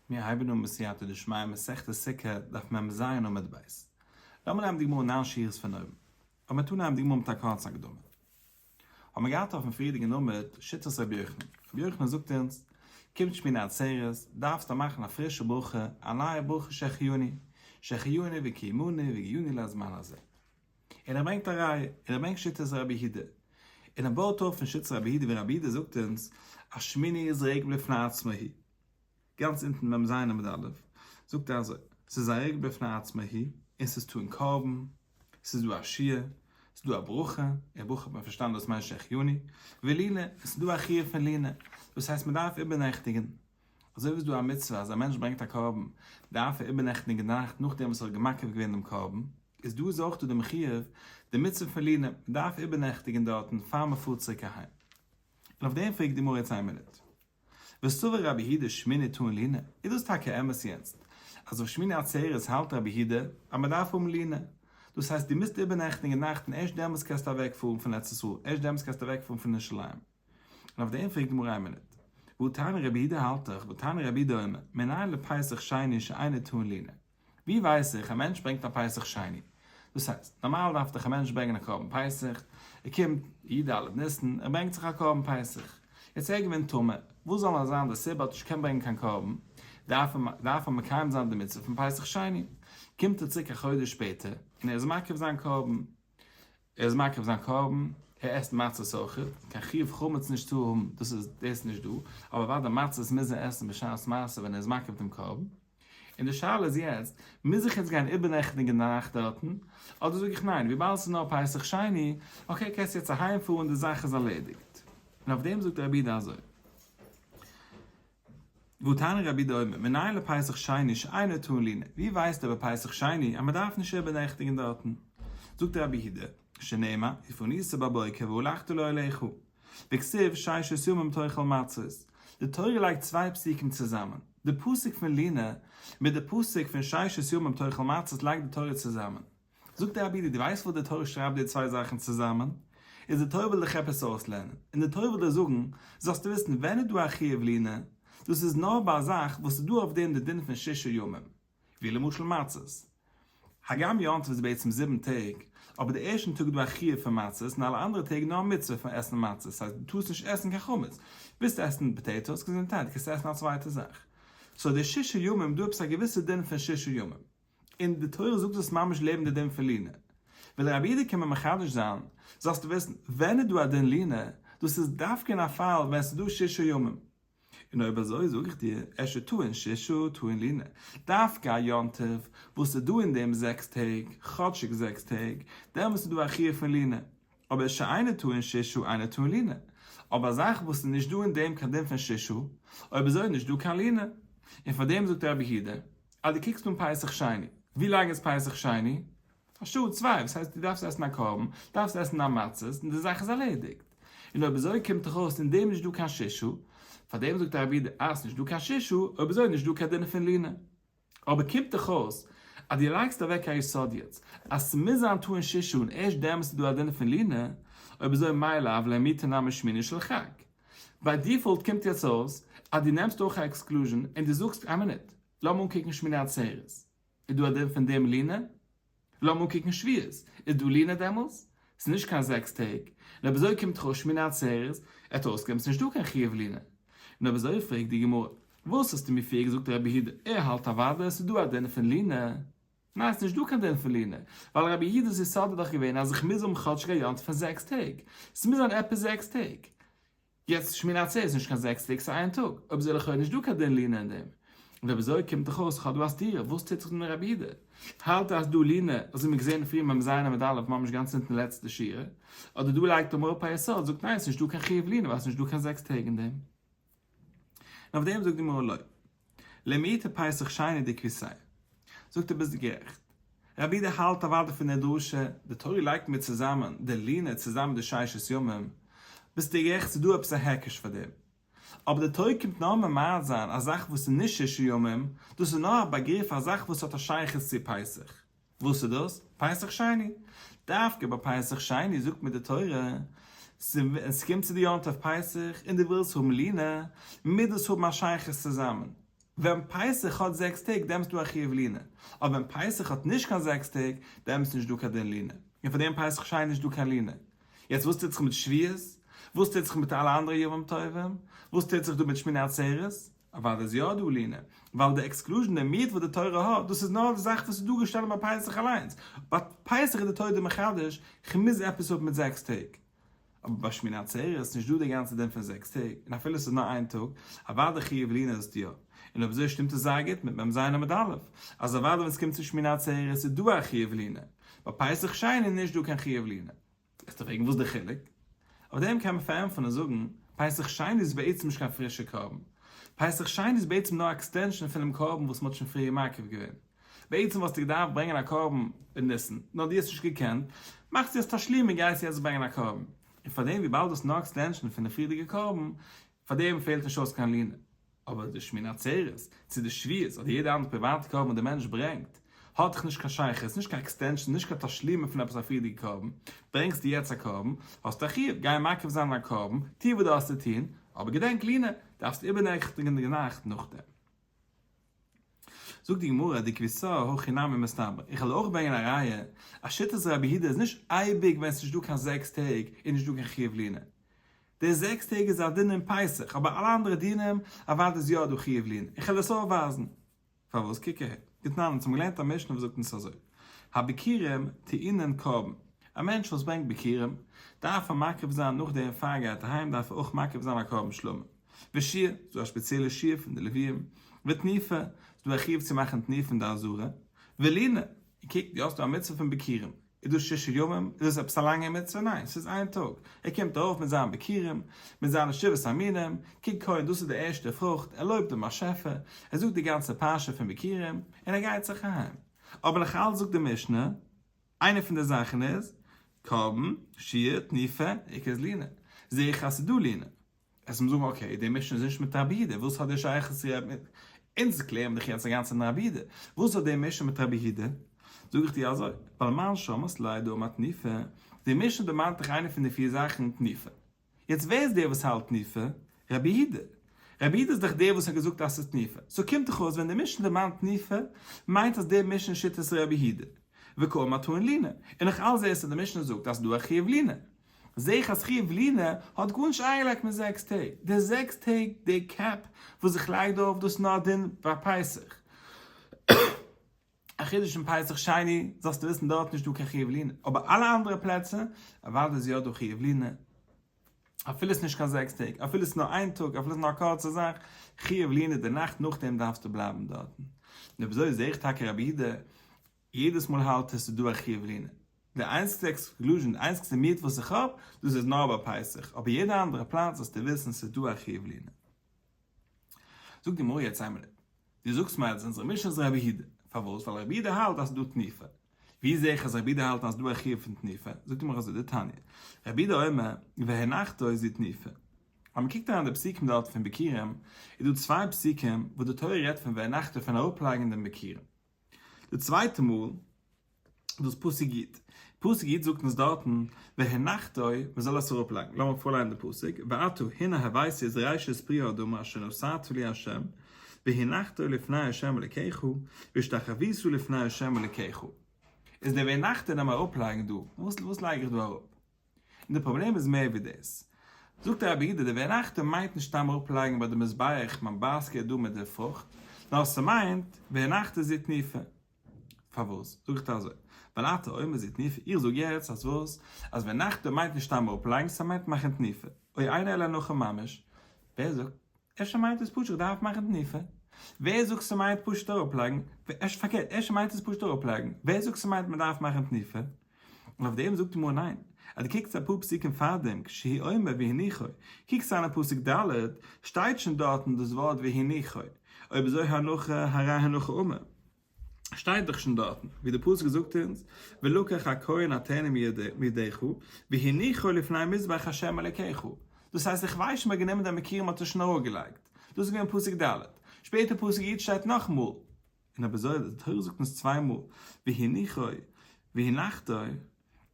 מיר הייבן אן בסייעתא דשמיא מסכת סוכה דף מ ז עמוד ב'. לאמיר נעמען די גמרא ניין שורות פון אויבן. אבער מיר טון אהן די גמרא מיט א קורצע הקדמה. האבן מיר געהאט אויפן פריערדיגן עמוד שיטת רבי יוחנן. רבי יוחנן זאגט אונז, קומט שמיני עצרת, דארפסטו מאכן א פרישע ברכה, א נייע ברכה שהחיינו, שהחיינו וקיימנו והגיענו לזמן הזה. און ער ברענגט א ראיה, און ער ברענגט שיטת רבי יהודה, און ער בויט אויף פון שיטת רבי יהודה ווי רבי יהודה זאגט אונז אז שמיני איז רגל בפני עצמו היא, גאנץ אונטן מ ז עמוד א', זאגט ער אזוי, ס'איז א רגל בפני עצמו היא, און ס'איז טעון קרבן, ס'איז דא א שיעור, ס'איז דא א ברכה, און ברכה האט מען פארשטאנען דאס מיינט שהחיינו, ולינה, און ס'איז דא א חיוב פון לינה, דאס הייסט מ'דארף איבערנעכטיגן, אזוי ווי ס'איז דא א מצוה אז א מענטש ברענגט א קרבן, דארף ער איבערנעכטיגן די נאכט נאכדעם וואס ער האט מקריב געווען דעם קרבן, איז דא איז אויך דא דעם חיוב, די מצוה פון לינה, מען דארף איבערנעכטיגן דארטן פאר מען פארט צוריק אהיים. און אויף דעם פרעגט די גמרא יעצט איין מינוט. וסבר רבי יהודה שמיני טעון לינה, איז דאס טאקע אמת יעצט אז אויף שמיני עצרת האלט רבי יהודה אז מען דארף האבן לינה, דאס הייסט דו מוזט איבערנעכטיגן נאכט און ערשט דעמאלטס קענסטו אוועקפארן פון ארץ ישראל, ערשט דעמאלטס קענסטו אוועקפארן פון ירושלים. און אויף דעם פרעגט די גמרא איין מינוט, והא תניא רבי יהודה האלט דאך, והתניא רבי יהודה אומר, מנין לפסח שני שאינו טעון לינה? ווי ווייס איך א מענטש ברענגט א פסח שני? דאס הייסט, נארמאל דארף דאך א מענטש ברענגען א קרבן פסח, ער קומט י ד ניסן, ער ברענגט זיך א קרבן פסח, יעצט ער געווען טמא, וואס זאל נאר זיין די סיבה האט נישט געקענט ברענגען קיין קרבן, דארף ער מקיים זיין די מצוה פון פסח שני, קומט ער צוריק א חודש שפעטער, און ער איז מקריב זיין קרבן, ער איז מקריב זיין קרבן, ער עסט מצות אויך, קיין חיוב חמץ נישט צו האבן, דאס איז דאס נישט דא, אבער אוודאי מצות מוז ער עסן בשעת מעשה ווען ער איז מקריב דעם קרבן. און די שאלה איז יעצט, מוז איך יעצט גיין איבערנעכטיגן די נאכט דארטן, אדער זאג איך ניין, וויבאלד ס'איז נאר פסח שני, okay קענסט יעצט אהיימפארן די זאך איז ארלעדיגט. און אויף דעם זאגט רבי יהודה אזוי. והתניא רבי יהודה אומר, מנין לפסח שני שאינו טעון לינה, ווי ווייסט ער ביי פסח שני אז מען דארף נישט איבערנעכטיגן דארטן? זאגט רבי יהודה, שנאמר, ופנית בבוקר והלכת לאהליך, וכתיב ששת ימים תאכל מצות, די תורה לייגט צוויי פסוקים צוזאמען, די פסוק פון לינה מיט די פסוק פון ששת ימים תאכל מצות לייגט די תורה צוזאמען. זאגט דער רבי דו ווייסט וואס די תורה שרייבט די צוויי זאכן צוזאמען? איז די תורה וויל דיך עפעס אויסלערנען, און די תורה וויל דיר זאגן, זאלסטו וויסן ווען איז דא א חיוב לינה, דאס איז נאר ביי א זאך וואס איז דא אויף דעם די דין פון ששה ימים, ווי למשל מצות. הגם יום טוב איז בעצם זיבן טעג, אבער די ערשטן טאג איז דא א חיוב פון מצות און אלע אנדערע טעג נאר א מצוה פון עסן מצות, ס'הייסט דו טארסט נישט עסן קיין חמץ, ווילסט עסן potatoes, געזונטהייט, קענסטו עסן א צווייטע זאך. so די ששה ימים, דא עפעס א געוויסע דין פון ששה ימים. און די תורה זאגט דאס ממש לעבן די דין פון לינה. וויל רבי יהודה קומען מחדש זיין, זאלסטו וויסן, ווען איז דא א דין לינה, דאס איז דווקא אין א פאל ווען עס איז דא ששה ימים. און אויב אזוי זאג איך דיר, את שטעון ששה טעון לינה, דווקא א יום טוב וואס איז דא אין דעם זעקס טעג, כאטשיג זעקס טעג, דעמאלטס איז דא א חיוב פון לינה. אבער שאינו טעון ששה אינו טעון לינה. אבער א זאך וואס איז נישט דא אין דעם קיין דין פון ששה, אויב אזוי איז נישט דא קיין לינה. און פאר דעם זאגט רבי יהודה, אז דו קוקסט אן פסח שני, ווי לאנג איז פסח שני? א שעה צוויי, וואס הייסט דו דארפסט עסן א קרבן, דארפסט עסן א מצות, און די זאך איז ארלעדיגט. און אויב אזוי קומט דאך אויס אין דעם נישט דא קיין ששה, פאר דעם זאגט רבי יהודה אז ס'נישט דא קיין ששה, אויב אזוי איז נישט דא קיין דין פון לינה. אבער קומט דאך אויס אז דו לייגסט אוועק א יסוד יעצט אז ס'מוז זיין טעון ששה און ערשט דעמאלטס איז דא א דין פון לינה, אויב אזוי מאי לאו למעוטי נמי שמיני של חג. by default קומט יעצט אויס אז דו נעמסט אויך א exclusion און דו זאגסט איין מינוט, לאמיר אנקוקן שמיני עצרת, איז דא א דין פון דעם לינה? לאמיר אנקוקן שבועות, איז דא לינה דעמאלס? ס'איז נישט קיין זעקס טעג. און אויב אזוי קומט דאך אויס שמיני עצרת, עט אויסקומען ס'נישט דא קיין חיוב לינה. און אויב אזוי פרעגט די גמרא, וואס האסטו מיר פריער געזאגט רבי יהודה, ער האלט אוודאי עס איז דא א דין פון לינה. ניין ס'נישט דא קיין דין פון לינה, ווייל רבי יהודה'ס יסוד איז דאך געווען אז איך מוז האבן כאטשיג א יום טוב פון זעקס טעג. ס'מוז זיין עפעס זעקס טעג. יעצט שמיני עצרת איז נישט קיין זעקס טעג ס'איז איין טאג, אויב אזוי לכאו' נישט דא קיין דין לינה אין דעם, און אויב אזוי קומט דאך אויס כ'האב דא א סתירה, וואס טוט זיך דא מיט רבי יהודה? האלט ער אז דא לינה, אזוי מיר געזען פריער מ ז עמוד א' ממש גאנץ אונטן לעצטע שורה, אדער דא לייגט ער מויל פאר יסוד, זאגט ניין ס'נישט דא קיין חיוב לינה ווייל ס'נישט דא קיין זעקס טעג אין דעם. און אויף דעם זאגט די גמרא לא. למעוטי פסח שני דכוויתיה. זאגט ער ביסט גערעכט. רבי יהודה האלט אוודאי פון דער דרשה, די תורה לייגט מיר צוזאמען די לינה צוזאמען מיט די ששת ימים, ביסטו גערעכט ס'איז דא עפעס א היקש פאר דעם. אבער די תורה קומט נאר ממעט זיין א זאך וואס איז נישט ששה ימים, דאס איז נאר א באגריף פאר א זאך וואס האט א שייכות צו פסח. וואס איז דאס? פסח שני. דווקא ביי פסח שני זאגט מיר די תורה, ווען ס'קומט צו די יום טוב פסח און דו ווילסט האבן לינה, מוז דאס האבן א שייכות צוזאמען. ווען פסח האט זעקס טעג דעמאלטס איז דא א חיוב לינה, אבער ווען פסח האט נישט קיין זעקס טעג דעמאלטס איז נישט דא קיין דין לינה, און פאר דעם פסח שני איז נישט דא קיין לינה. יעצט וואס טוט זיך מיט שבועות? וואס טוט זיך מיט אלע אנדערע ימים טובים? וואס טוט זיך דא מיט שמיני עצרת? אוודאי איז יא דא לינה, ווייל די exclusion, די מיעוט וואס די תורה האט, דאס איז נאר די זאך וואס איז דא געשטאנען ביי פסח אליינס, ביי פסח איז די תורה דיר מחדש, כ'מוז עפעס האבן מיט זעקס טעג. אבער ביי שמיני עצרת איז נישט דא די גאנצע דין פון זעקס טעג, און אפילו עס איז נאר איין טאג, אוודאי חיוב לינה איז עס יא. און אויב אזוי שטימט עס זייער גוט מיט מ"ז עמוד א', אז אוודאי ווען עס קומט צו שמיני עצרת איז דא א חיוב לינה, ביי פסח שני איז נישט דא קיין חיוב לינה. וועסטו פרעגן וואס די חילוק? אויף דעם קען מען פארענטפערן און זאגן, פסח שני איז בעצם נישט קיין פרישע קרבן. פסח שני איז בעצם נאר א extension פונעם קרבן וואס מען האט שוין פריער מקריב געווען. בעצם וואלסטו געדארפט ברענגען א קרבן אין ניסן, נאר דו האסט נישט געקענט, מאכסטו יעצט תשלומין און גייסט יעצט ברענגען א קרבן. און פארדעם וויבאלד דאס איז נאר extension פון די פריערדיגע קרבן, פארדעם פעלט נישט אויס קיין לינה. אבער די שמיני עצרת, צו די שבועות, אדער יעדע אנדערע פריוואטע קרבן וואס דער מענטש ברענגט, האט דאך נישט קיין שייכות, נישט קיין extension, נישט קיין תשלומין פון עפעס א פריערדיגע קרבן, ברענגסטו יעצט א קרבן, האסטו א חיוב, גיי מקריב זיין א קרבן, טו וואס דו האסט צו טון, אבער געדענק לינה, דארפסט איבערנעכטיגן די נאכט נאכדעם. זאגט די גמרא, דכוויתאה הכי נמי מסתברא, איך וועל אויך ברענגען א ראיה, אז שיטת רבי יהודה איז נישט אייביג ווען עס איז נישט דא קיין זעקס טעג איז נישט דא קיין חיוב לינה, די זעקס טעג איז א דין אין פסח, אבער אלע אנדערע דינים, אוודאי איז יא דא חיוב לינה. איך וועל עס אויפווייזן. פארוואס? קוק אהער. דתנן, אונז האבן געלערנט א משנה וואס זאגט אונז אזוי, הביכורים טעונין קרבן, א מענטש וואס ברענגט ביכורים, דארף ער מקריב זיין נאכדעם פאר ער גייט אהיים דארף ער אויך מקריב זיין א קרבן שלמים. ושיר, ס'איז דא א שפעציעלע שיר פון די לוויים. ותנופה, ס'איז דא א חיוב צו מאכן תנופה אין די עזרה. ולינה, און קוק, דו האסט דא א מצוה פון ביכורים. איז דאס ששה ימים? איז דאס עפעס א לאנגע מצוה? ניין, ס'איז איין טאג. ער קומט ארויף מיט זיין ביכורים, מיט זיינע שבעת המינים, קוק כהן, דאס איז די ערשטע פרוכט, ער לויבט דעם באשעפער, ער זאגט די גאנצע פרשה פון ביכורים, און ער גייט זיך אהיים. אבער נאך אלץ זאגט די משנה, איינע פון די זאכן איז, קרבן, שיר, תנופה, עיקר איז לינה. זע איך אז ס'איז דא לינה. עס מוז זאגן okay, די משנה איז נישט מיט רבי יהודה, וואס האט די שייכות צו רבי, אונז קלערן דאך יעצט א גאנצע צייט רבי יהודה, וואס האט די משנה מיט רבי יהודה? זאג איך דיר אזוי, ווייל מאן שמעת ליה דאמר תנופה, די משנה דערמאנט דאך איינע פון די פיר זאכן תנופה, יעצט ווער איז דער וואס האלט תנופה? רבי יהודה, רבי יהודה איז דאך דער וואס האט געזאגט אז ס'איז תנופה, so קומט דאך אויס ווען די משנה דערמאנט תנופה, מיינט אז די משנה שיטת רבי יהודה, וקאמר טעון לינה, און נאך אלץ זעסטו די משנה זאגט אז ס'דא א חיוב לינה. זעה איך אז חיוב לינה האט גארנישט איינגעלייגט מיט זעקס טעג, די זעקס טעג די cap וואס איך לייג דא אויף דאס איז נאר א דין ביי פסח, א חידוש אין פסח שני זאלסטו וויסן דארט נישט דא קיין חיוב לינה, אבער אלע אנדערע פלעצער אוודאי איז יא דא חיוב לינה, אפילו עס איז נישט קיין זעקס טעג, אפילו עס איז נאר איין טאג, אפילו עס איז נאר א קורצע זאך, חיוב לינה די נאכט נאכדעם דארפסטו בלייבן דארטן. און אויב אזוי זעה איך טאקע רבי יהודה יעדעס מאל האלט עס איז דא א חיוב לינה. די איינציגסטע exclusion, די איינציגסטע מיעוט וואס איך האב, דאס איז נאר ביי פסח, אבער יעדע אנדערע פלאץ זאלסטו וויסן ס'איז דא א חיוב לינה. זאגט די גמרא יעצט איין מינוט, דו זאגסט מיר אז אונזער משנה איז רבי יהודה, פארוואס? ווייל רבי יהודה האלט אז ס'איז דא תנופה. ווי זע איך אז רבי יהודה האלט אז ס'איז דא א חיוב פון תנופה? זאגט די גמרא אזוי, דתניא, רבי יהודה אומר, והנחתו זו תנופה. אז מ'קוקט אריין די פסוקים דארט פון ביכורים, איז דא צוויי פסוקים וואס די תורה רעדט פון והנחתו פון אראפלייגן דעם ביכורים. די צווייטע מאל דאס פסוק י'. פסוק י' זאגט אונז דארטן והנחתו מען זאל עס אראפלייגן, לאמיר פארליינען די פסוק, ועתה הנה הבאתי את ראשית פרי האדמה אשר נתתה לי ה' והנחתו לפני ה' אלוקיך והשתחוית לפני ה' אלוקיך. איז דער והנחתו נעם אראפלייגן דא, וואס לייג איך דא אראפ? און די פראבלעם איז מער ווי דאס. זאגט רבי יהודה, די והנחתו מיינט נישט סתם אראפלייגן ביי די מזבח מיין basket דא מיט די פרוכט, נאר ס'מיינט והנחתו זו תנופה. פארוואס זאג איך אזוי? ווייל אתה אומר זו תנופה, איך זאג יעצט אז וואס? אז והנחתו מיינט נישט סתם אראפלייגן, ס'מיינט מאכן תנופה. או אינו אלא הנחה ממש. ווער זאגט? אפשר מיינט עס פשוט איך דארף מאכן תנופה? ווער זאגט ס'מיינט פשוט אראפלייגן? אפשר פארקערט, אפשר מיינט עס פשוט אראפלייגן? ווער זאגט ס'מיינט מ'דארף מאכן תנופה? און אויף דעם זאגט די גמרא ניין, אז דו קוקסט אפאר פסוקים פארדעם כשהוא אומר והניחו, קוקסט אריין אין פסוק ד', שטייט שוין דארטן דאס ווארט והניחו, אויב אזוי הנחה הרי הנחה אמור, שטייט דאך שוין דארטן, ווי די פסוק זאגט אונז, ולקח הכהן הטנא מידך והניחו לפני מזבח ה' אלוקיך, דאס הייסט איך ווייס שוין מ'האט גענומען די ביכורים מ'האט עס שוין אראפגעלייגט, דאס איז געווען פסוק ד', שפעטער פסוק י' שטייט נאכאמאל, און אויב אזוי די תורה זאגט אונז צוויי מאל והניחו והנחתו.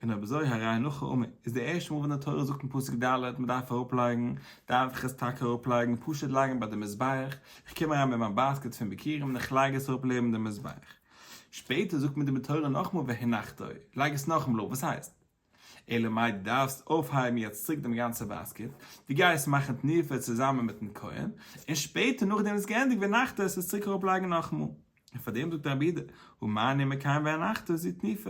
און אויב אזוי הרי הנחה אמור, איז די ערשטע מאל ווען די תורה זאגט אין פסוק ד' מען דארף אראפלייגן, דארף איך עס טאקע אראפלייגן, פשוט לייגן ביי די מזבח, איך קום אריין מיט מיין basket פון ביכורים און איך לייג עס אראפ לעבן די מזבח. שפעטער זאגט מיר די תורה נאכאמאל והנחתו, לייג עס נאכאמאל אראפ, וואס הייסט? אלא מאי דו דארפסט אויפהייבן יעצט צוריק דעם גאנצע basket, דו גייסט מאכן תנופה צוזאמען מיטן כהן, און שפעטער נאכדעם איז געענדיגט והנחתו עס צוריק אראפלייגן נאכאמאל. און פאר דעם זאגט רבי יהודה, הא מה אני מקיים והנחתו זו תנופה.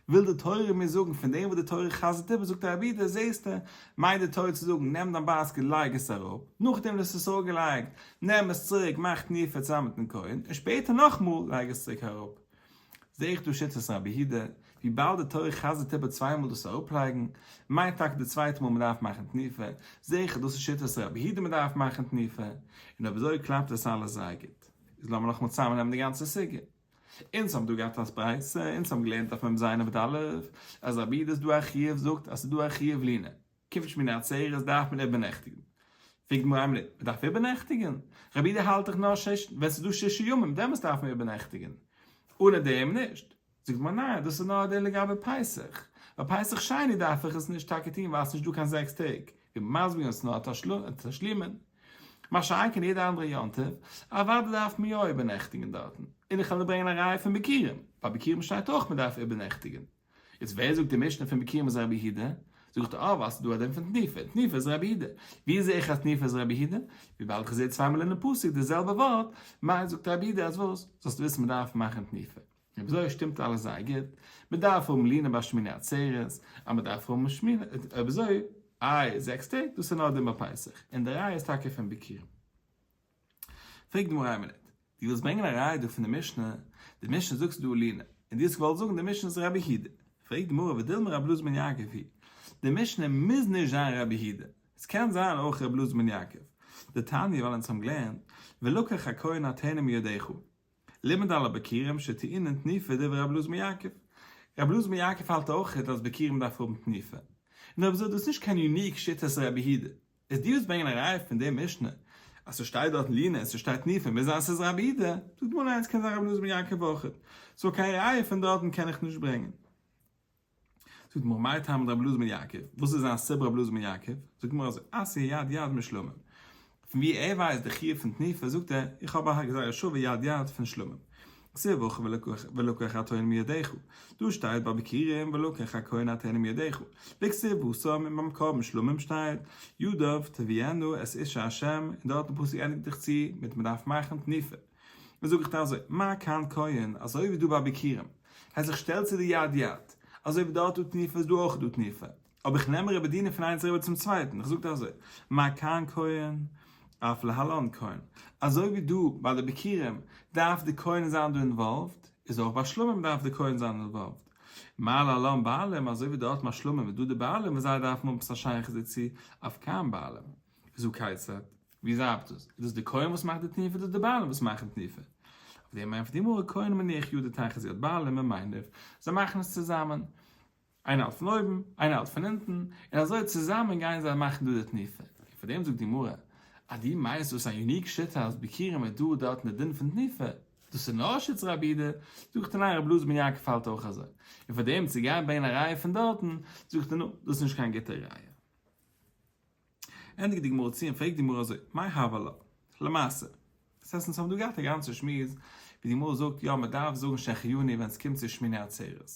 וויל די תורה מיר זאגן פון דעם וואס די תורה חזר'ט איבער זאגט רבי יהודה, זעסטו, מיינט די תורה צו זאגן נעם דיין basket לייג עס אראפ, נאכדעם דו האסט עס אראפגעלייגט, נעם עס צוריק מאך תנופה צוזאמען מיטן כהן, און שפעטער נאכאמאל לייג עס צוריק אראפ. זע איך דא שיטת רבי יהודה, וויבאלד די תורה חזר'ט איבער צוויי מאל דאס אראפלייגן, מיינט טאקע די צווייטע מאל מ'דארף מאכן תנופה, זע איך אז דאס איז שיטת רבי יהודה מ'דארף מאכן תנופה, און אויב אזוי קלאפט עס אלעס זייער גוט. איז לאמיר נאכאמאל צוזאמנעמען די גאנצע סוגיא. אונז האבן דא געהאט א ברייתא, אונז האבן געלערנט אויף מ ז עמוד א', אז רבי יהודה איז דא א חיוב זאגט אז ס'איז דא א חיוב לינה, קומט שמיני עצרת דארף מען איבערנעכטיגן. פרעגט די גמרא איין מינוט, מ'דארף איבערנעכטיגן? רבי יהודה האלט דאך נאר שש, ווען ס'איז דא שישה ימים דעמאלטס דארף מען איבערנעכטיגן, אנע דעם נישט. זאגט די גמרא ניין, דאס איז נאר א דין לגבי פסח, ביי פסח שני דארף איך עס נישט טאקע טון ווייל ס'נישט דא קיין זעקס טעג, ווי מ'מסביר געווען ס'איז נאר א תשלומין. מה שאין כן יעדע אנדערע יום טוב, אוודאי דארף מען יא איבערנעכטיגן דארטן, און איך וועל דיר ברענגען א ראיה פון ביכורים, ביי ביכורים שטייט אויך מ'דארף איבערנעכטיגן. איז ווער זאגט די משנה פון ביכורים איז רבי יהודה? זאגט ער אה ווייל ס'איז דא א דין פון תנופה, תנופה איז רבי יהודה. ווי זע איך אז תנופה איז רבי יהודה? וויבאלד איך זע צוויי מאל אינעם פסוק די זעלבע ווארט, מיינט זאגט רבי יהודה אז וואס? זאלסט וויסן מ'דארף מאכן תנופה. אויב אזוי שטימט אלעס זייער גוט, מ'דארף האבן לינה ביי שמיני עצרת, אז מ'דארף האבן שמיני, אויב אזוי, איי זעקס טעג, דאס איז נאר דין ביי פסח, און די ראיה איז טאקע פון ביכורים. פרעגט די גמרא איין מינוט, דו ווילסט ברענגען א ראיה דא פון די משנה, די משנה זאגט ס'איז דא לינה, און דו האסט געוואלט זאגן די משנה איז רבי יהודה, פרעגט די גמרא ודילמא רבי אלעזר בן יעקב היא, די משנה מוז נישט זיין רבי יהודה, עס קען זיין אויך רבי אלעזר בן יעקב, דתניא ווייל אונז האבן געלערנט, ולקח הכהן הטנא מידך, לימד על הביכורים שטעונין תנופה דברי רבי אלעזר בן יעקב. רבי אלעזר בן יעקב האלט אויך אז ביכורים דארף האבן תנופה. און אויב אזוי דאס איז נישט קיין unique שיטת רבי יהודה. איז דו ווילסט ברענגען א ראיה פון די משנה אז ס'שטייט דארטן לינה און ס'שטייט תנופה מוז זיין ס'איז רבי יהודה? זאגט די גמרא ניין ס'קען זיין רבי אלעזר בן יעקב אויך. so קיין ראיה פון דארטן קען איך נישט ברענגען. זאגט די גמרא מאי טעמא דרבי אלעזר בן יעקב, וואס איז זיין סיבה רבי אלעזר בן יעקב? זאגט די גמרא אזוי, אתיא יד יד משלמים, פון ווי ער ווייסט די חיוב פון תנופה זאגט ער, איך האב א גזירה שווה יד יד פון שלמים, כתיב הכא ולקח הטנא מידך, דא שטייט ביי ביכורים ולקח הכהן הטנא מידך, וכתיב התם און ביים קרבן שלמים שטייט, ידיו תביאינה את אשה השם, און דארט אין פסוק ענדיגט זיך צו מיט מען דארף מאכן תנופה. און זאג איך דיר אזוי, מה כאן כהן, אזוי ווי דא ביי ביכורים, הייסט איך שטעל צו די יד יד, אזוי ווי דארט דא תנופה איז דא אויך דא תנופה, אבער איך נעם אריבער דינער פון איינס אריבער צום צווייטן, איך זאג דיר אזוי, מה כאן כהן, אף להלן כהן, אזוי ווי דא ביי די ביכורים דארף די כהן זיין דא involved, איז אויך ביי שלמים דארף די כהן זיין involved. מה להלן בעלים, אזוי ווי דארט ביי שלמים איז דא די בעלים וואס זיי דארפן האבן עפעס א שייכות דערצו, אף כאן בעלים. איז הא כיצד? ווי זאגט דאס? איז דאס די כהן וואס מאכט די תנופה אדער די בעלים וואס מאכן תנופה? אויף דעם ענטפערט די גמרא, כהן מניח ידו תחת יד בעלים ומניף, זיי מאכן עס צוזאמען, איינער האלט פון אויבן, איינער האלט פון אונטן, און אזוי צוזאמען גייען זיי מאכן דא די תנופה. און פאר דעם זאגט די גמרא, אז דו מיינסט דאס איז א unique שיטה אז ביכורים איז דא דארטן די דין פון תנופה, דאס איז נאר שיטת רבי יהודה, זאגט ער ניין רבי אלעזר בן יעקב האלט אויך אזוי, און פאר דעם צו גיין ברענגען א ראיה פון דארטן, זאגט ער נו, דאס איז נישט קיין גוטע ראיה. ענדיגט די גמרא צו און פרעגט די גמרא אזוי, מאי הוה עלה? למעשה. דאס הייסט אונז האבן דא געהאט א גאנצע שמועס ווי די גמרא זאגט יא מען דארף זאגן שהחיינו ווען עס קומט צו שמיני עצרת.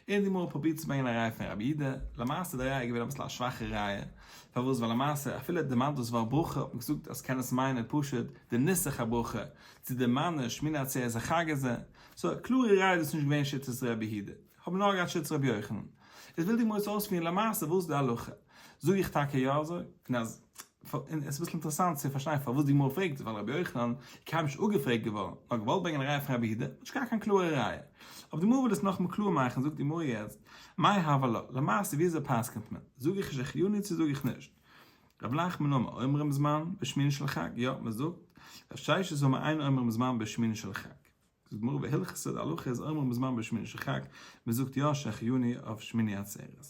און די גמרא פרובירט צו ברענגען א ראיה פון רבי יהודה, למעשה די ראיה איז געווען אביסל א שוואכע ראיה, פארוואס ווייל למעשה אפילו ער דערמאנט דאס ווארט ברכה האט מען געזאגט אז קען עס מיינען פשוט די נוסח הברכה צו דערמאנען שמיני עצרת החג הזה, so א קלארע ראיה איז דאס נישט געווען שיטת רבי יהודה, האבן נאר געהאט שיטת רבי יוחנן. איז וויל די גמרא עס אויספירן למעשה וואס איז די הלכה? זאג איך טאקע יא אזוי? און אז און עס איז אביסל אינטערעסאנט צו פארשטיין פארוואס די גמרא פרעגט, ווייל רבי יוחנן איז קיינמאל נישט אפגעפרעגט געווארן, נאר געוואלט ברענגען א ראיה פון רבי יהודה, נישט געהאט קיין קלארע ראיה. אבער די גמרא וויל עס נאכאמאל קלאר מאכן, זאגט די גמרא יעצט, מאי הוה עלה, למעשה ווי אזוי פסק'נט מען? זאג איך שהחיינו צו זאג איך נישט? רב נחמן אמר אומרים זמן בשמיני של חג, יא, מען זאגט, רב ששת אמר אין אומרים זמן בשמיני של חג. זאגט די גמרא והלכתא די הלכה איז אומרים זמן בשמיני של חג, מען זאגט יא שהחיינו אויף שמיני עצרת.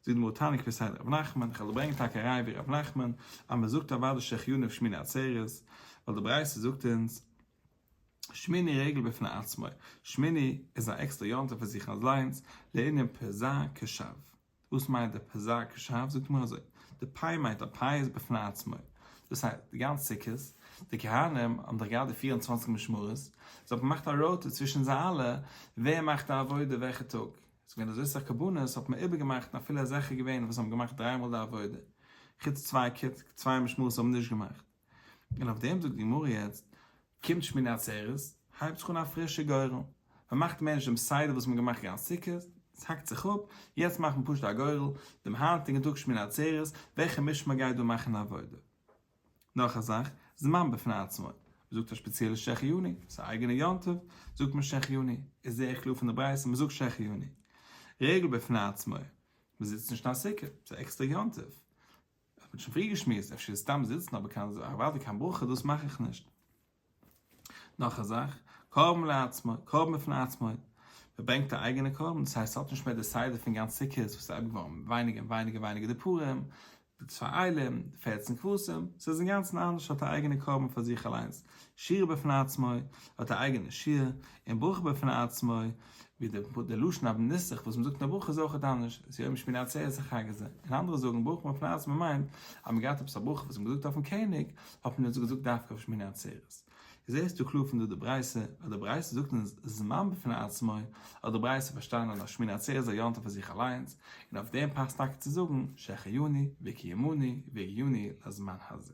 זאגט די גמרא תניא כוותיה דרב נחמן, איך וועל ברענגען טאקע א ראיה ווי רב נחמן, אז מען זאגט אוודאי שהחיינו אויף שמיני עצרת, ווייל די ברייתא זאגט אונז שמיני רגל בפני עצמו, שמיני איז א עקסטער יום טוב פאר זיך אליינס, לענין פז"ר קש"ב. וואס מיינט די פזר כשב? זאגט די גמרא אזוי, די פ' מיינט א פייס בפני עצמו, דאס הייסט, די גאנץ סוכות, די כהנים האבן דאך געהאט די 24 משמרות, זיי האבן געמאכט א rota צווישן זיי אלע, ווער מאכט די עבודה וועלכע טאג. ס'איז געווען אזוי סאך קרבנות האט מען איבערגעמאכט און אפילו אזעלכע געווען וואס האבן געמאכט דריי מאל די עבודה, חוץ צוויי צוויי משמרות האבן נישט געמאכט. און אויף דעם זאגט די גמרא יעצט, קומט שמיני עצרת, הייבט זיך אן א פרישע גורל, מען מאכט מער נישט דעם סדר וואס מען האט געמאכט גאנץ סוכות, עס האקט זיך אפ, יעצט מאכט מען פשוט א גורל, דעם היינטיגן טאג שמיני עצרת, וועלכע משמר גייט דא מאכן א עבודה? נאך א זאך, זמן בפני עצמו, מען זאגט א שפעציעלע שהחיינו, ס'איז א אייגענע יום טוב, זאגט מען שהחיינו, איז זייער קלאר פון די ברייתא, מען זאגט שהחיינו. רגל בפני עצמו, מען זיצט נישט אין א סוכה, ס'איז א עקסטערע יום טוב. האט מען שוין פריער געשמועסט, אפשר איז סתם זיצן אבער קיין אוודאי קיין ברכה דאס מאך איך נישט. נאך א זאך, קרבן לעצמו, קרבן בפני עצמו, מען ברענגט א אייגענע קרבן, דאס הייסט ס'האט נישט מער די סדר פון גאנץ סוכות וואס איז אייביג געווארן ווייניגער און ווייניגער ווייניגער די פרים, די צוויי אילים, די פערצן כבשים, ס'איז אינגאנצן אנדערש האט א אייגענע קרבן פאר זיך אליינס, שירה בפני עצמו, האט א אייגענע שיר, און ברכה בפני עצמו, ווי די לשון הנוסח וואס מ'זאגט אין די ברכה איז אויכעט אנדערש, עס איז יום שמיני עצרת החג הזה, און אנדערע זאגן ברכה בפני עצמו מיינט אז מ'האט געהאט עפעס א ברכה וואס מ'האט געזאגט אויפן קעניג, האט מען עס געזאגט דווקא אויף שמיני עצרת. זעסטו קלאר פון דא די ברייתא, אז די ברייתא זאגט אונז זמן בפני עצמו, האט די ברייתא פארשטאנען אז שמיני עצרת איז א יום טוב פאר זיך אליינס, און אויף דעם פאסט טאקע צו זאגן שהחיינו וקיימנו והגיענו לזמן הזה.